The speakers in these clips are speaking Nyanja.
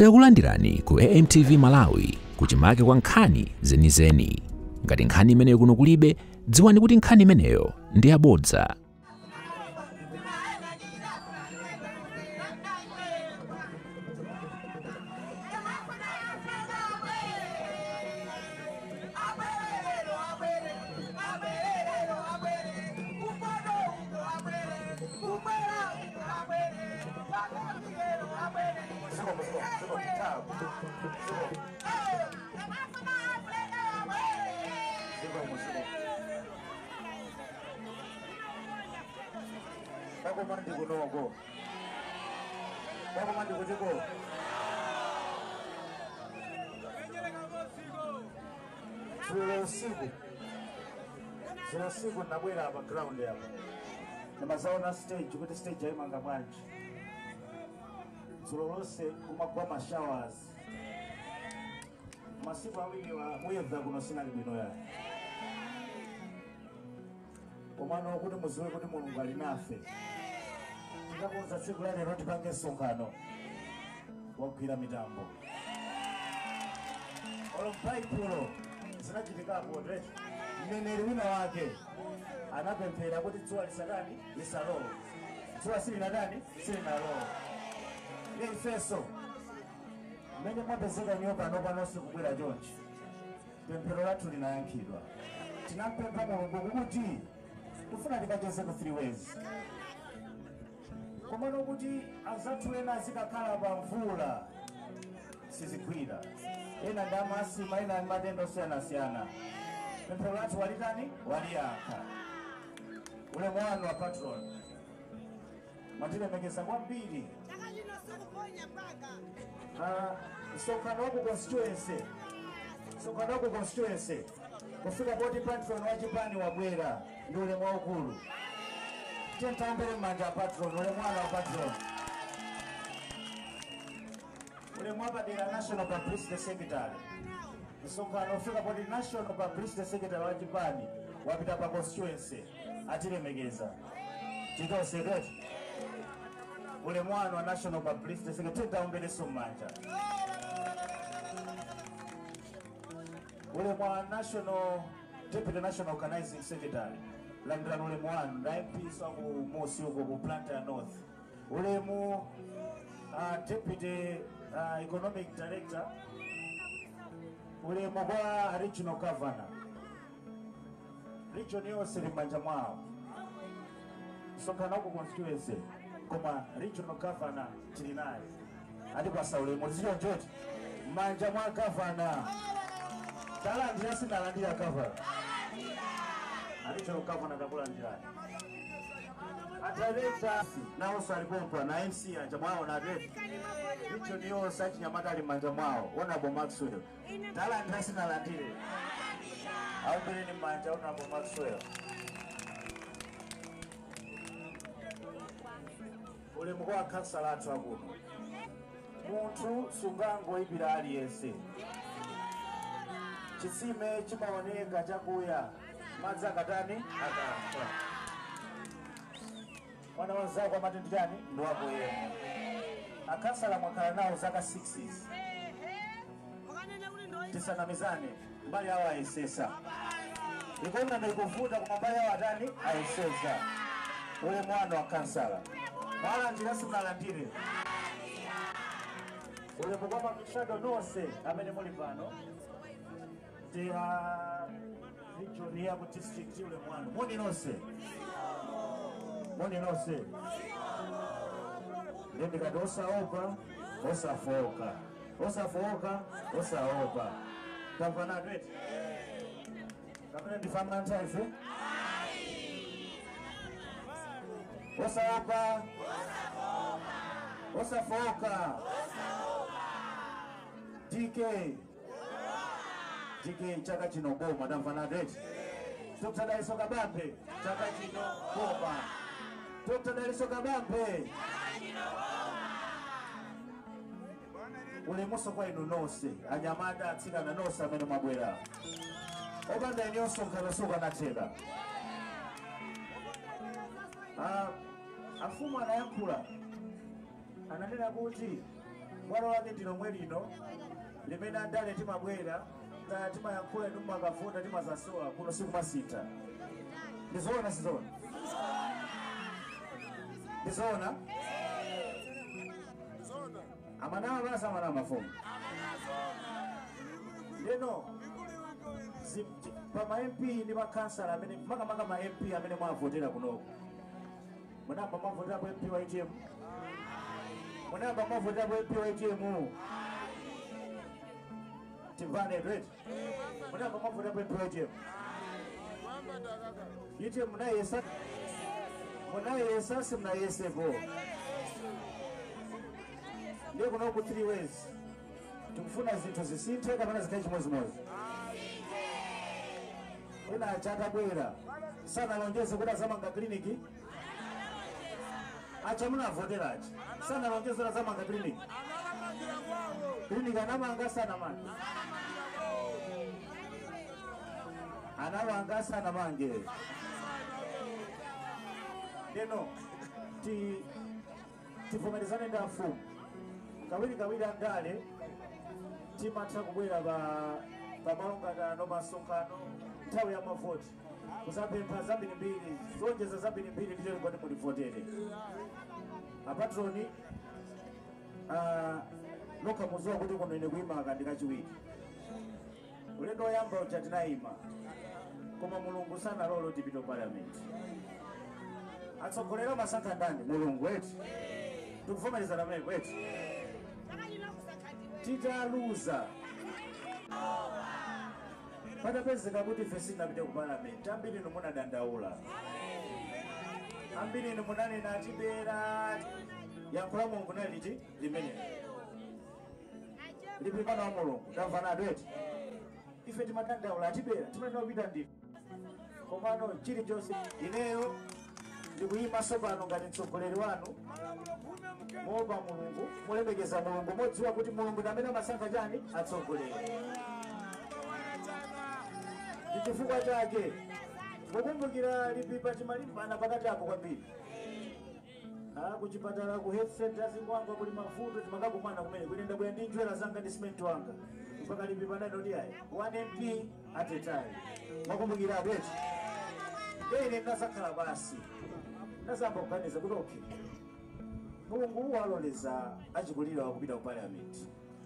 Takulandirani ku AMTV Malawi kuchimake kwa nkhani zenizeni. Ngati nkhani imeneyo kuno kulibe, dziwani kuti nkhani imeneyo ndi yabodza. Siku nabwera apa ground apa namazaona stage kuti stage ayimanga bwanji dzulo lonse kumagwa ma showers masiku awiri muyedza kuno sinali bwino yayi komano kuti muziwe kuti Mulungu ali nafe tikakonza tsiku la lero tipange msonkhano wogwira mitambo olo mpaipulo zinachitikapo ndrecho mneneri wina wake anapemphera kuti dzuwa lisatani lisalowe, dzuwa silinatani silinalowe. Ndiye ifeso mmene mwapezeka niyo pano panonse kubwera chonchi, pemphero lathu linayankhidwa. Tinampempha Mulungu kuti tifuna tikacheze ku 3 ways, komano kuti anzathu ena azikakhala pa mvula sizigwira, ena ndi amasima, ena ndi matenda osiyanasiyana. Pemphero lathu walitani waliyankha. Ulemu wanu wa patron mwatilemekeza kwambiri. Msonkhano waku constituency, msonkhano waku constituency kufika poti patron wachipani wabwera ndi ulemu waukulu. Tiyeni m'manja a patron. Ulemu wanu wa patron. Ulemu wapadera national publicity secretary. Msonkhano ufika poti national publicity secretary wachipani wapita pa constituency atilemekeza. Titoseketi ulemu wanu wa national publicity secretary taombereso m'manja. Ulemu wa national deputy national organizing secretary landirani ulemu wanu nda MP ku Musi uko ku Blantyre North. Ulemu deputy economic director. Ulemu kwa regional governor, region yonse ili m'manja mwawo. Msonkhano waku constituency koma regional governor tili naye atipasa ulemu zichonchoti m'manja mwa governor. Talandira sinalandira governor, regional governor takulandirani. Adirector nawonso alipompa na MC anja mwawo na region yonse achinyamata ali m'manja mwawo. Honorable Maxwell talandira sinalandire, aombereni m'manja Honorable Maxwell. Ulemu kwa kansala athu akuno, munthu sungangoyipira aliyense. Chitsime chimaoneka chakuya madzi akatani akafa. Mwana wanzako amati ndi chani ndi wako yemwe. Akansala mwakhala nawo zaka 6 tisanamizane, mbali yawo ayesesa ikuona ikuvuta koma mbali yawo atani ayesesa. Ulemu wanu wa kansala mwalandira simunalandire. Ulemu kwa mamishado nonse amene muli pano ndi region ya ku district. Ulemu wanu moni nonse, moni nonse. Ndiye ndikati osaopa osafoka, osafoka osaopa. Tamvana tweti kapena ndifamantha ife? Osaopa osafoka. DK DK chaka chino boma. Tamvana tweti. Dr. Daliso Kabambe chaka chino boma. Dr. Daliso Kabambe ulemuso kwa inu nonse anyamata atsikana nonse amene mwabwera. Opanda inuyonso msonkhano sukanatheka. Afumu anayankhula ananena kuti Bwalo lake ndi lomwe lino limene andale timabwera timayankhula inu mmakavota timazasowa kuno sikumasintha. Ndizoona sizoona? Ndizoona? Amanawa basa amanawa mafumu. Leno pa ma MP ndi makhansala amene makamaka ma MP amene mwavotera kunoko. Munayamba mwavotera ku MP wa UTM? Munayamba mwavotera ku MP wa UTM? Timvane right? Munayamba mwavotera ku MP wa UTM? UTM munayesa? Munayesa simunayesepo. Ndiye kuno ku 3 ways. Tikufuna zinthu zisinthe kapena zikhale chimodzimodzi. Ena achatabwera sanalonjeze kuti azamanga kliniki. Acha munavoterachi sanalonjeze kuti azamanga kliniki. Kliniki anamanga sanamange. Anamanga sanamange. Leno tivomerezane ndi afumu. Kawiri kawiri andale timatha kubwera pa malonganano masonkhano nthawi ya mavoti kusapempha zambirimbiri zonjeza zambirimbiri ndicho ngoti mulivotere. Apatroni nokha muziwa kuti kuno ine kuyima kandi kachiwiri. Ulendo woyamba uja tinayima koma Mulungu sanalole tipite ku parliament. Atsogoleri amasankha ndani? Mulungu eti. Tikuvomerezana pamenepo eti. Titaluza patapezeka kuti ife sitinapite ku parliament, ambiri inu munadandaula, ambiri inu munanena atibera. Yankho la Mulungu nali liti limenelo lipikana wa Mulungu. Tamvanatu eti. Ife timadandaula atibera, timanena kupita ndife. Komano chilichonse ineyo ndikuyima pano ngati mtsogoleri wanu moopa Mulungu, mulemekeza Mulungu, modziwa kuti Mulungu ndi amene amasankha chani atsogoleri. Ndi chifukwa chake mukumbukira Lipipa timalimbana pakati apo kwambiri. Kuchipatala ku health center zingwangwa kuli mavuto timakakumana kumene kuti ndabwera ndi njwera zanga ndi simenti wanga mpaka Lipipa nani ayi 1 MP at a time. Mwakumbukira eti. Ine ndinazakhala basi ndazamba kuganiza kuti okay, Mulungu waloleza achikulira wakupita ku parliament,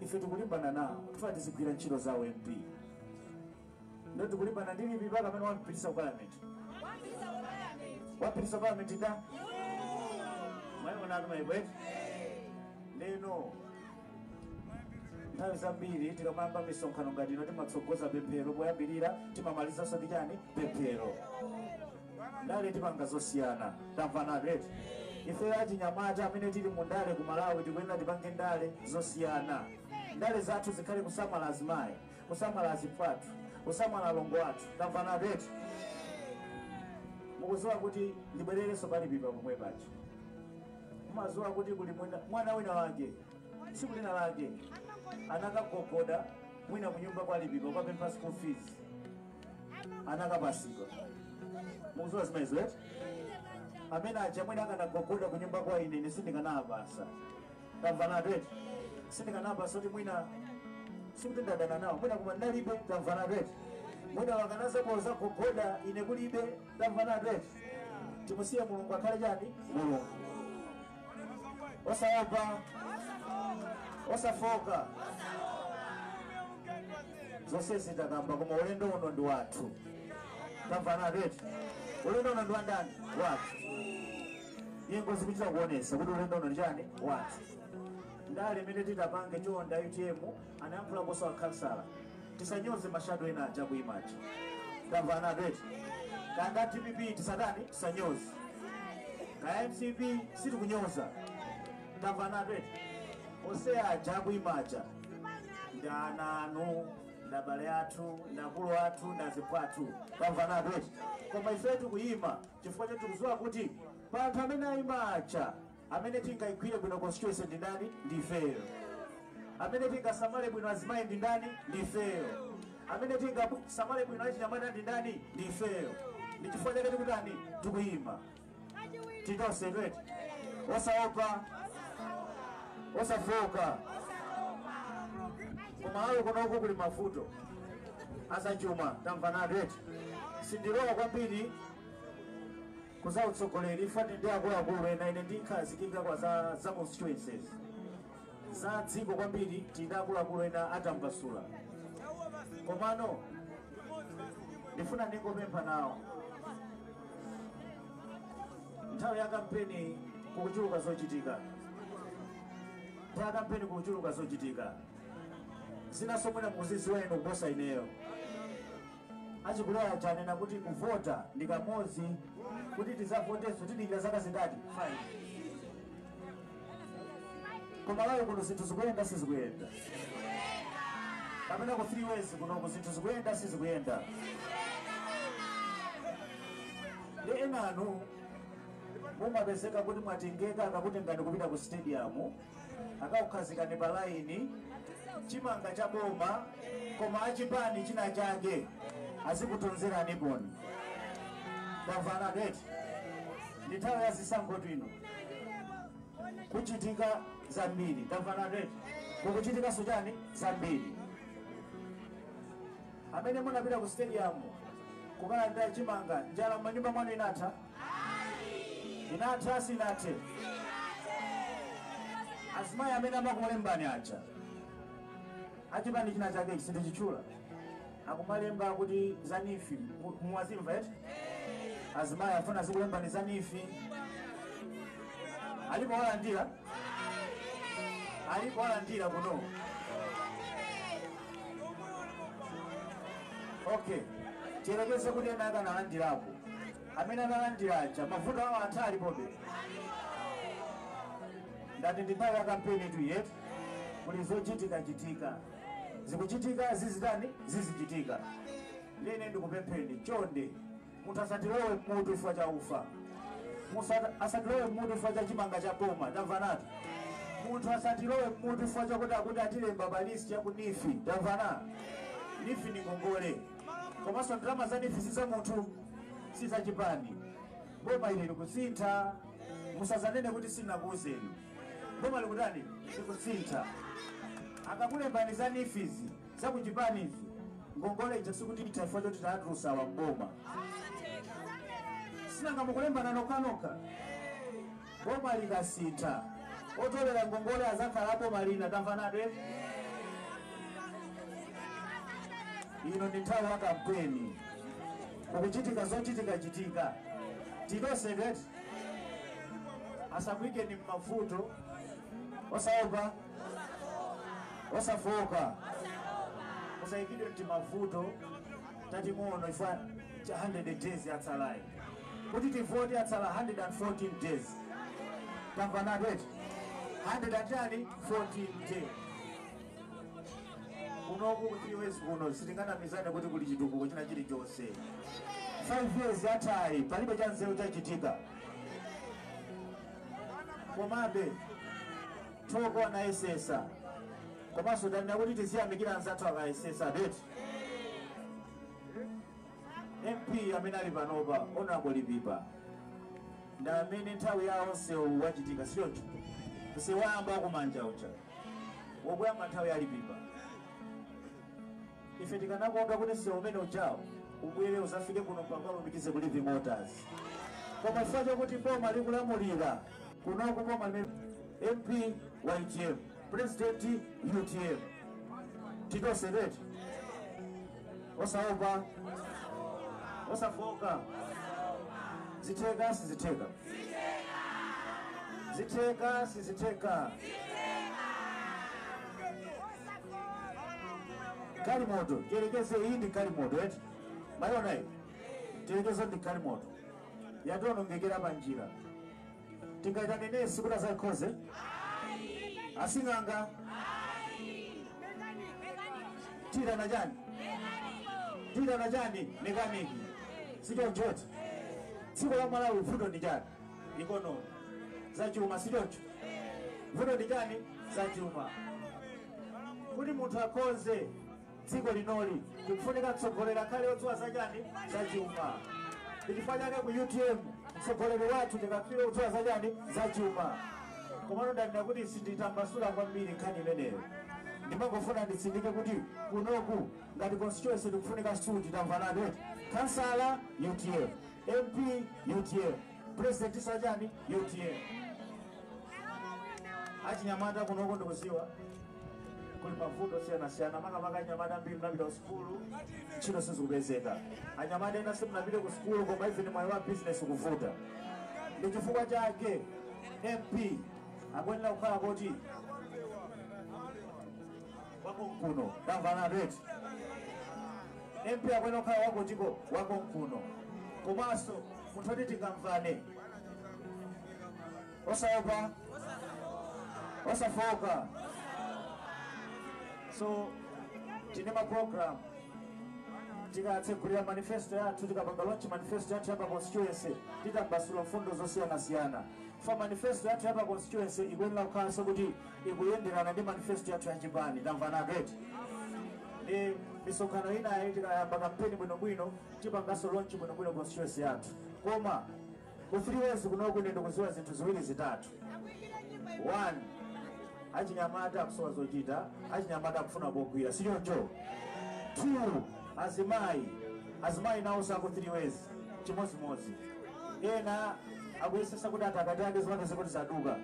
ife tikulimbana nawo tifuna tizigwira ntchito za MP. Ndo tikulimbana ndi Lipipa kamene wampitisa ku parliament. Wampitisa ku parliament nda mwaionatu maibweti. Leno nthawi zambiri tikamayamba misonkhano ngati ino timatsogoza pemphero poyambirira, timamalizanso ndi chani pemphero. Ndale tipanga zosiyana. Tamvanatu eti. Ife achinyamata amene tili mu ndale ku Malawi tikuyenera tipange ndale zosiyana. Ndale zathu zikhale kusamala azimayi, kusamala azipathu, kusamala alongo athu. Tamvanatu eti. Mukudziwa kuti ndibwererenso pa Lipipa pomwe paja. Mumadziwa kuti kuli mwana wina wake tsiku lina lake anakagogoda mwina munyumba kwa Lipipa ukapempha school fees, anakapasidwa. Mukudziwa zimenezo eti? Amene aja mwina akanagogoda kunyumba kwa ine ine sindikanapasa. Tamvanatu eti. Sindikanapasa kuti mwina sikuti ndadana nawo, mwina koma ndalibe. Tamvanatu eti. Mwina wakanazapoza gogoda ine kulibe. Tamvanatu eti. Timusiye Mulungu akhale chani Mulungu. Osaopa, osafoka, zonse zitakamba koma ulendo uno ndi wathu. Tamvanatu eti. Ulendo uno ndi wa ndani? Wathu. Nyengo zikuchita kuonesa kuti ulendo uno ndi chani wathu. Ndale imene titapange chonda UTM anayankhula kosa wakhansala, tisanyoze mashado ena aja kuimachi. Tamvanatu eti. Kanda DPP tisadani tisanyoze, kaya MCP sitikunyoza. Tamvanatu eti. Ose aja kuimacha ndi ana anu, ndi abale athu, ndi akulu athu, ndi azipathu. Tamvanatu eti. Koma ife tikuyima chifukwa cha tikudziwa kuti pa anthu amene ayimacha amene tingayigwire bwino constituency ndi ndani? Ndi ifeyo. Amene tingasamale bwino azimayi ndi ndani? Ndi ifeyo. Amene tingasamale bwino achinyamata ndi ndani? Ndi ifeyo. Ndi chifukwa chake tikutani? Tikuyima. Titonse eti. Osaopa, osafoka. Kumalawi kunoku kuli mavuto azachuma, tamvanatu eti. Sindilowa kwambiri kuza utsogoleri, ifati ndi akuluakulu ena, ine ndinkhazikika kwa za constituencies za dziko kwambiri, tindi akuluakulu ena atambasula. Komano ndifuna ndingopempha nawo, nthawi ya kampeni kukuchuluka zochitika, nthawi ya kampeni kukuchuluka zochitika zinaso mwina mukuzidziwa inu kuposa ineyo. Achikulera chanena kuti kuvota ndi kamodzi, kuti tizavotenso tidikira zaka zingati? 5. Kumalawi kuno zinthu zikuyenda, sizikuyenda? Kapena ku 3 ways kunoku zinthu zikuyenda, sizikuyenda? Ndi enanu mumapezeka kuti mwatengeka, akakutengani kupita ku stadium, akakukhazikani pa laini, chimanga cha boma, koma achipani china chake azikutonzerani poni. Tamvana eti? Ndi nthawi ya zisankho ino, kuchitika zambiri. Tamvana eti? Kukuchitikanso chani? Zambiri. Amene munapita ku stadium kukalandira chimanga, njala m'manyumba mwanu inatha? Inatha, sinathe? Azimayi amene amakulembani aja achipani china chake, sindichitchula, akumalemba kuti za NEEF, muwazimva eti? Azimayi afuna zikulembani za NEEF, alipo walandira? Alipo walandira kuno? Okay, tiyerekeze kuti ena akanalandirapo, amene analandira aja mavuto awo atha? Alipobe. Ndati ndi nthawi ya kampeni tu yetu, kuli zochitika-chitika, zikuchitika, zizitani, zizichitika. Lene ndikupempheni chonde, munthu asatilowe mutu chifukwa cha ufa, asatilowe mutu chifukwa cha chimanga cha boma. Tamvanatu? Munthu asatilowe mutu chifukwa chakuti akuti atilemba pa list ya ku NEEF. Tamvana? NEEF ni ngongole, komanso ndalama za NEEF si za munthu, si za chipani. Boma ili likusintha, musazanene kuti sinakuuzeni. Boma likutani? Likusintha. Akakulembani za NEEF izi, za kuchipani izi, ngongole ija sikuti itha chifukwa choti taatulusawa mboma. Sinanga mukulembana nokhanokha? Boma likasintha, otolera ngongole azakhala boma lina. Tamvanatu? Ino ndi nthawi ya kampeni, kukuchitika zochitika-chitika. Tiloseket asakuikeni mmavuto. Osaopa, osafoka, usayikidwe mti mavuto tating'ono ifa cha 100 days yatsalayi kuti tivoti, yatsala 114 days. Tamvanatu eti? 114 days. Kunoku ku 3 ways kuno sitinganamizane kuti kuli chitukuko china chilichonse. 5 years yathayi palibe cha nzeru chachitika. Komabe Thoko anayesesa, komanso tanena kuti tiziyamikira anzathu akayesesa deti. MP amene ali panopa, Honorable Lipipa, ndi amene nthawi yawo msewu wachitika, sichoncho? Msewu wayamba kumanja uja wokuyamba nthawi ya Lipipa. Ife tikanakonda kuti msewu umene ujawo ubwere uzafike kuno mpaka ulumikize ku Living Waters, koma chifukwa chokuti boma likulamulira kunoku, boma limene MP wa UTM, President UTM, titosereti. Osaopa, osafoka. Zitheka, sizitheka? Zitheka, sizitheka? Galimoto, tiyerekeze iyi ndi galimoto eti, mayona iyi, tiyerekeze ndi galimoto yationongekera pa njira, tingaitane nesi kuti azayikhoze? Asing'anga? Tiyitana chani? Tiyitana chani? Mechanic, sichonchoti? Dziko la Malawi vuto ndi chani? Economy, zachuma, sichoncho? Vuto ndi chani? Zachuma. Kuti munthu akonze dziko linoli tikufunika mtsogoleri akhale odziwa zachani? Zachuma. Ndi chifukwa chake ku UTM mtsogoleri wathu tikakhale odziwa zachani? Zachuma. Komano ndanena kuti sinditambasula kwambiri nkhani imeneyo. Ndimangofuna nditsindike kuti kunoku ngati constituency tikufunika suti, tamvanadi eti? Kansala UTM, MP UTM, president sajani UTM. Achinyamata kunoko ndikuziwa kuli mavuto osiyanasiyana, makamaka anyamata ambiri munapita ku sukulu, ntchito sizikupezeka. Anyamata ena simunapite ku sukulu, koma even mwayi wa business kuvuta. Ndi chifukwa chake MP akuyenera kukhala kuti wakonkuno, tamvanatu eti? MP akuyenera kukhala wakotiko, wakonkuno, komanso munthu oti tingamvane, osaopa, osafoka. So tine ma program, tikatsegulira manifesto yathu, tikapanga launch manifesto yathu yapa constituency, titambasula mfundo zosiyanasiyana. Fa manifesto yathu yapa constituency ikuyenera kukhalanso kuti ikuyenderana ndi manifesto yathu yachipani, tamvanatu eti? Ndi misonkhano inayi, tikayamba kampeni bwinobwino, tipanganso launch bwinobwino constituency yathu. Koma ku 3 years kunoku ine ndikuziwa zinthu ziwiri zitatu. One, achinyamata akusowa zochita, achinyamata akufuna pogwira, sichoncho? Two, azimayi, azimayi nawo saku 3 ways chimodzimodzi, ena akuyesesa kuti atakati ake zimene zikuti zaduka.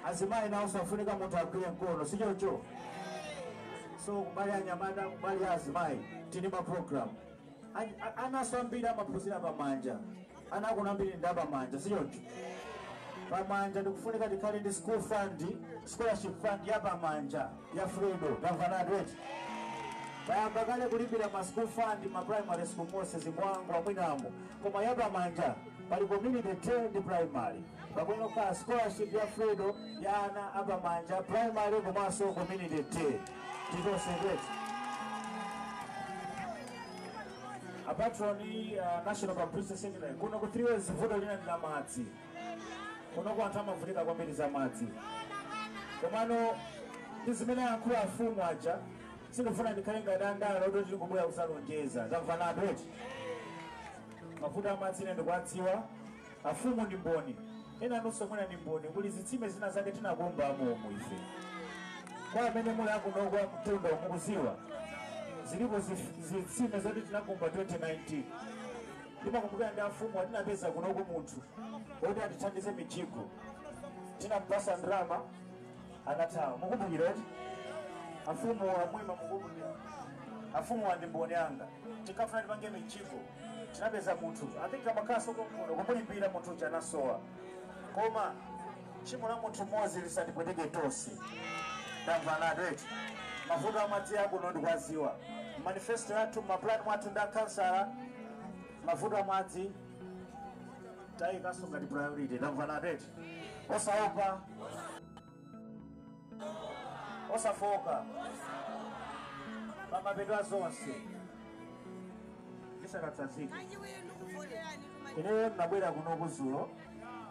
Azimayi nawo safunika munthu agwire mkono, sichoncho? So kumbali ya anyamata, kumbali ya azimayi, tini ma program. Anaso ambiri amaphunzira pamanja, ana akuno ambiri ndi apamanja, sichoncho? Pamanja ndikufunika tikhale ndi school fund, scholarship fund ya pamanja ya Fredo, tamvanatu eti? Tayamba kale kulipira ma school fund ma primary school monse, Zingwangwa, mwinamo, koma ya pamanja pali community 10 ndi primary, pakuyenera kukhala scholarship ya Fredo ya ana apamanja, primary komanso community 10 titoseketi. Apatroni National Publicity Secretary, kuno ku 3 ways vuto lina ndi la madzi. Kunoko anthu amavutika kwambiri za madzi, komano ndi zimene ayankhula afumu aja, sindifuna ndikhale ngati andala oti tili kubwera kusalonjeza, tamvanatu eti? Mavuto amadzi ine ndikuwadziwa, afumu ndi mboni, ena anunso mwina ndi mboni. Kuli zitsime zina zake tinakumba amomo ife. Kwa amene muli akunoko mtunda mukuziwa, zilipo zitsime zoti tinakumba 2019. Ndimakumbukira ndi afumu atinapeza kunoko munthu woti atithandize mijigo, tinampasa ndalama, anathawa. Mukumbukira eti, afumu amwima? Mukumbukira afumu wandi mboni yanga? Tinkafuna tipange mijigo, tinapeza munthu, I think amakhaso konkuno, kumulimbira munthu uja anasowa. Koma tchimo la munthu mmodzi lisatipweteke tonse, tamvanatu eti? Mavuto amadzi akuno ndikuwaziwa. Manifesto yathu, mapulani mwathu ndi akhansala, mavuto amadzi tayikaso ngati priority, tamvanatu eti? Osaopa, osafoka. Pamapeto azonse, ndisakatsazike, ineyo ndinabwera kuno kuzulo,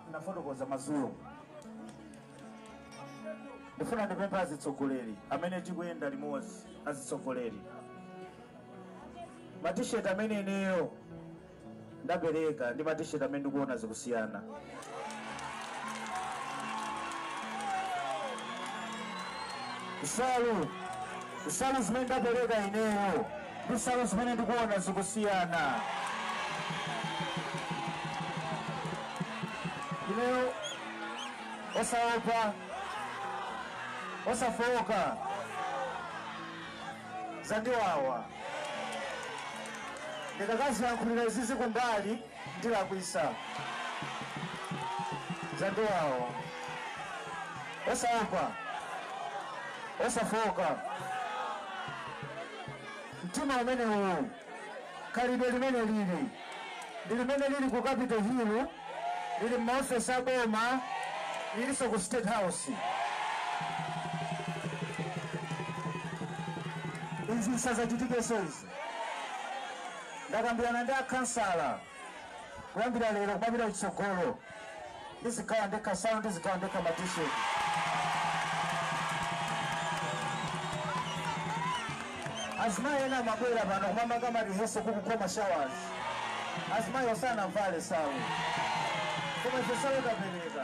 ndinafotokoza mazulo. Ndifuna ndipempha azitsogoleri amene tikuyenda limodzi, azitsogoleri, matisheti amene ineyo ndapereka ndi matisheti amene ndikuona zikusiyana. Nsalu, nsalu zimene ndapereka ineyo ndi nsalu zimene ndikuona zikusiyana. Ineyo osaopa, osafoka, zandiwawa. Ndikakaziyankhulira izizi kumbali ndilakwisa. Zandiwawa. Osaopa, osafoka. Mtima umene uwu, khalidwe limene lili ndi limene lili ku Capitol Hill, lili m'maofesi aboma, lilinso ku State House. Izi zisazachitikenso izi. Ndakambirana ndi akhansala, kuyambira lero kumapita kutsogolo ndizigawa ndekha nsalu, ndizigawa ndekha matisheti. Azimayi ena amabwera pano kumamanga maliheso kukukoma showers, azimayi osanavale nsalu, koma ife nsalu tapereka.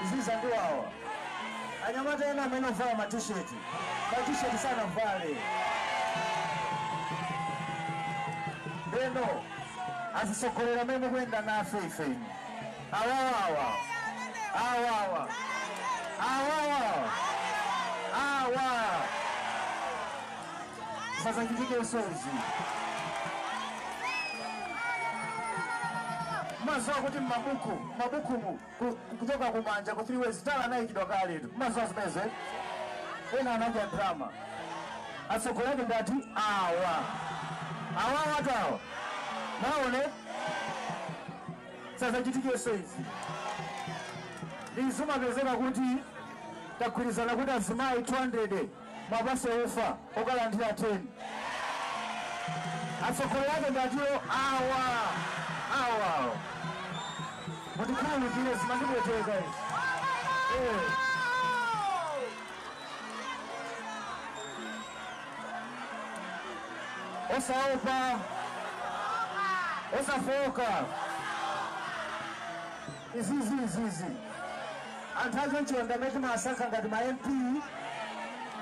Izi zandiwawa. Anyamata ena amene ovala matisheti. Matisheti sana mvale. Ndeno azisokolera mene kwenda nafe ife inu. Awawawa. Awawa. Awawa. Awa. Sasa chitike usozi. Mazuwa kuti mabuku, mabuku kutoka kumanja ku 3 ways tala naye kidwa letu. Mazuwa zimeze. Ena anaja drama. Atsogoleri ngati awa. Awa watawa. Naone sasa chitike usozi. Ndizuma pezeka kuti tagwirizana kuti azimayi 200 mabasa ufa okalandira 10. Atsogoleri ake ngatiyo awa. Awa. Mutikhululukire zimandipweteka izi. Osaopa. Osafoka. Izizi izizi. Anthu achoncho amene timasankha ngati ma MP,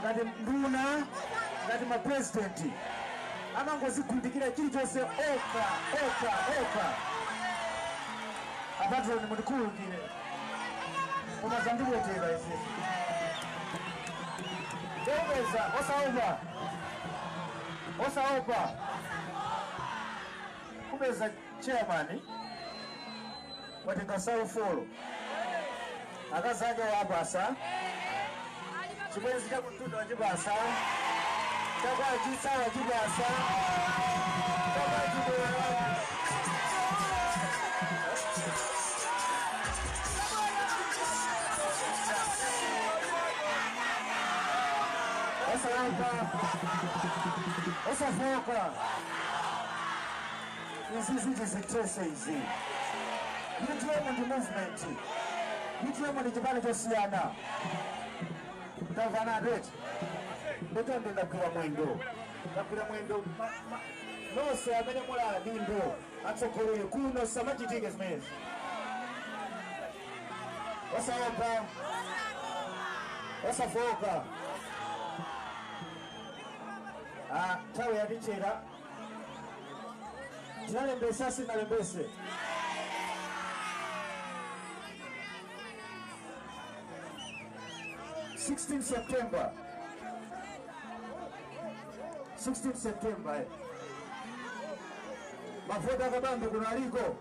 ngati nduna, ngati ma president. Amangozigundikira chilichonse oka, oka, oka. Apatroni mutikhululukire. Koma zandipweteka izizi. Ndeweza, osaopa. Osaopa. Kupeza chairman watenga saufolo. Akazi ake wapasa. Chibwenzi chakumtunda wachipasa. Chakwachisa wachipasa. Chakwachibwera. Osaopa. Osafoka. Izizi tizithese izi. UTM ndi movement. UTM ndi chipani chosiyana. Ndamvana adeti. Ndetonde ndagwira mwendo. Ndagwira mwendo. Nonse amene muli adindo atsogoleri kuno samachitike zimenezi. Osaopa. Osafoka. Nthawi yatichera. Tinalembesa sinalembese. September. 16 September. Mavota Kabambe kuna aliko.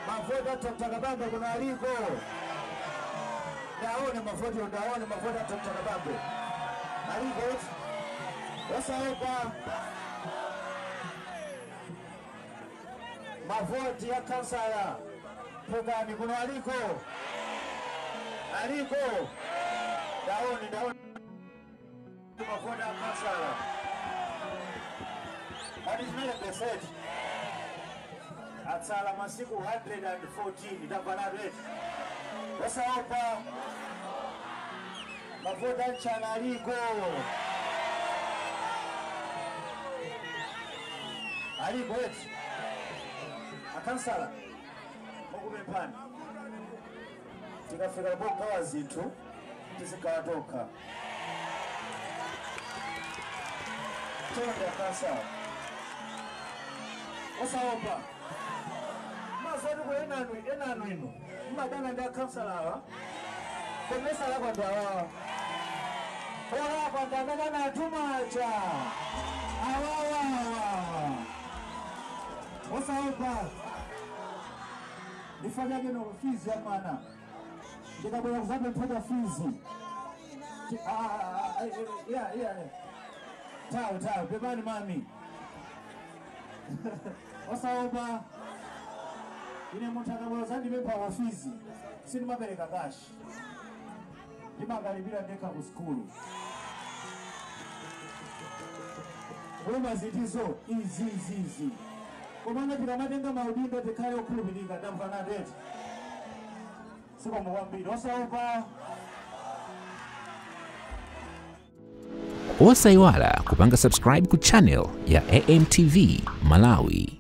Mavota Dr. Kabambe kuna aliko. Ndaone mavoti, ndaone mavota Dr. Kabambe. Aliko. Osaopa. Mavoti ya kansala. Pogani kuna aliko. Aliko. Ndaone, ndaone. Mavoti ya kansala. What is made percent? Atsala masiku 114 ndamvana rate. Osaopa. Mavota nchana aliko. Aliko eti. Akansala. Mukupemphani. Tikafika pogawa zinthu tizigawa tokha. Chonde akansala. Osaopa. Mazoti ku enanu ino. Mmadana ndi akansala awa. Komesa lakwa ndi awawa. Olakwa ndi amene anatumacha. Awawa. Osaopa. Ndifanyake no fees ya mwana. Ndikabwera kuzapemphera fees. Yeah. Tawo, pepani mami. Osaopa. Ine munthu akabwera zandipempha wa fees. Sindimapereka cash. Ndimakalipira ndekha ku sukulu. Koma zitizo izi. Komana tikamatenga maudindo tikhale okhulupirika ndamvana ndeti. Sikomo kwambiri. Osaopa. Osaiwala kupanga subscribe ku channel ya AMTV Malawi.